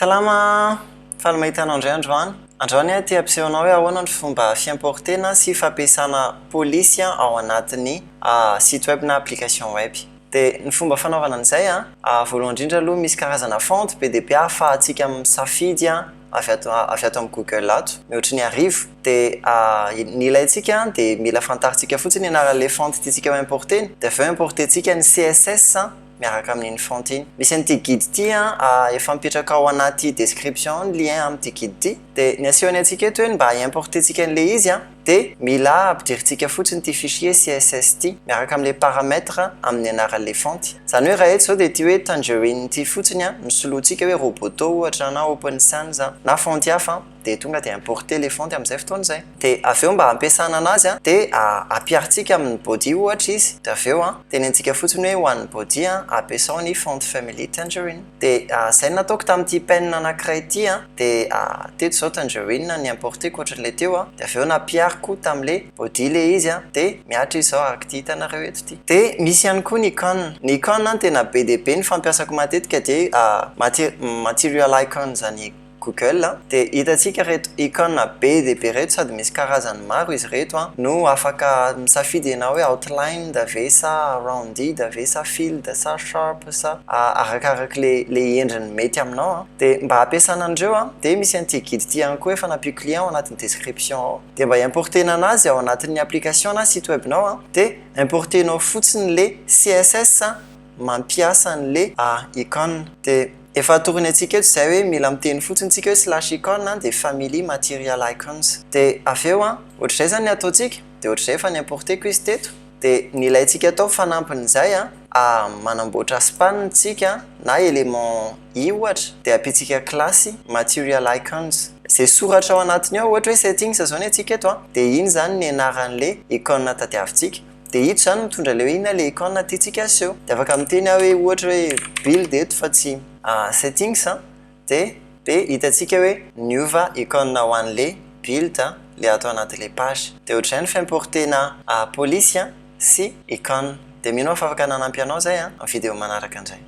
Salama, faly mahita anao indray androany. Androany aho te hampiseho anao hoe ahoana ny fomba fi-importer-na sy fampiasana polisy ao anatin'ny site web na application web. Dia ny fomba fanaovana an'izay, voalohany indrindra aloha, misy karazana font be dia be ahafahantsika misafidy avy ato amin'ny Google ato, mihoatry ny 1000. Dia ny ilaintsika dia mila fantarintsika fotsiny anaran'ilay font tiantsika ho importer-na, dia avy eo importer-ntsika ny CSS miaraka amin'iny font iny. Misy an'ity guide ity efa mipetraka ao anaty description, ny lien amin'ity guide ity. Dia ny asehony antsika eto hoe mba importer-ntsika an'ilay izy, dia mila ampidirintsika fotsiny ity fichier CSS ity miaraka amin'ilay paramètre amin'ny anaran'ilay font. Izany hoe raha eto izao dia ity hoe Tangerine ity fotsiny misoloantsika hoe Roboto ohatra na Open Sans na font hafa, dia tonga dia importer ilay font amin'izay fotoana izay. Dia avy eo, mba hampiasana anazy, dia ampiharintsika amin'ny body ohatra izy. Dia avy eo tenentsika fotsiny hoe ho an'ny body ampiasao ny font family Tangerine. Dia izay no nataoko tamin'ity pen anankiray ity. Dia teto izao Tangerine ny importer-ko ohatran'ilay teo, dia avy eo nampihariko tamin'ilay body ilay izy, dia mihatra izy izao araka ity hitanareo eto ity. Dia misy ihany koa ny icône. Ny icône tena be dia be ny fampiasako matetika, dia material icon zany Google. Dia hitantsika reto icône be dia be reto, sady misy karazany maro izy reto no afaka misafidy ianao hoe outlined ve sa rounded ve sa filled sa sharp sa arakarak'le le endriny mety aminao. Dia mba hampiasana an'ireo, dia misy an'ity guide ity ihany koa efa nampiako lien ao anatin'ny description ao. Dia mba importer-na anazy ao anatin'ny application na site web-nao, dia importer-nao fotsiny le CSS mampiasa an'le icône. Dia efa atorony antsika eto izay hoe mila miteny fotsiny tsika hoe /icon, dia family material icons. Dia avy eo ohatr'izay zany ny ataontsika, dia ohatr'izay efa ni-importer-ko izy teto. Dia ny ilaintsika atao fanampin'izay, manamboatra span tsika na élément i ohatra, dia ampiantsika classe material icons zay soratra ao anatiny ao. Ohatra hoe settings zao ny antsika eto, dia iny zany ny anaran'le icône tadiavintsika. Dia ito zany mitondra le hoe inona le icône tiantsika aseho. Dia afaka miteny aho hoe ohatra hoe build eto fa tsy settings, dia hitantsika hoe niova icône ho an'le build le atao anatin'le page. Dia ohatr'izay ny fi-importer-na polisy sy icône. Dia mino aho fa afaka nanampy anao zay amin'ny vidéo manaraka indray.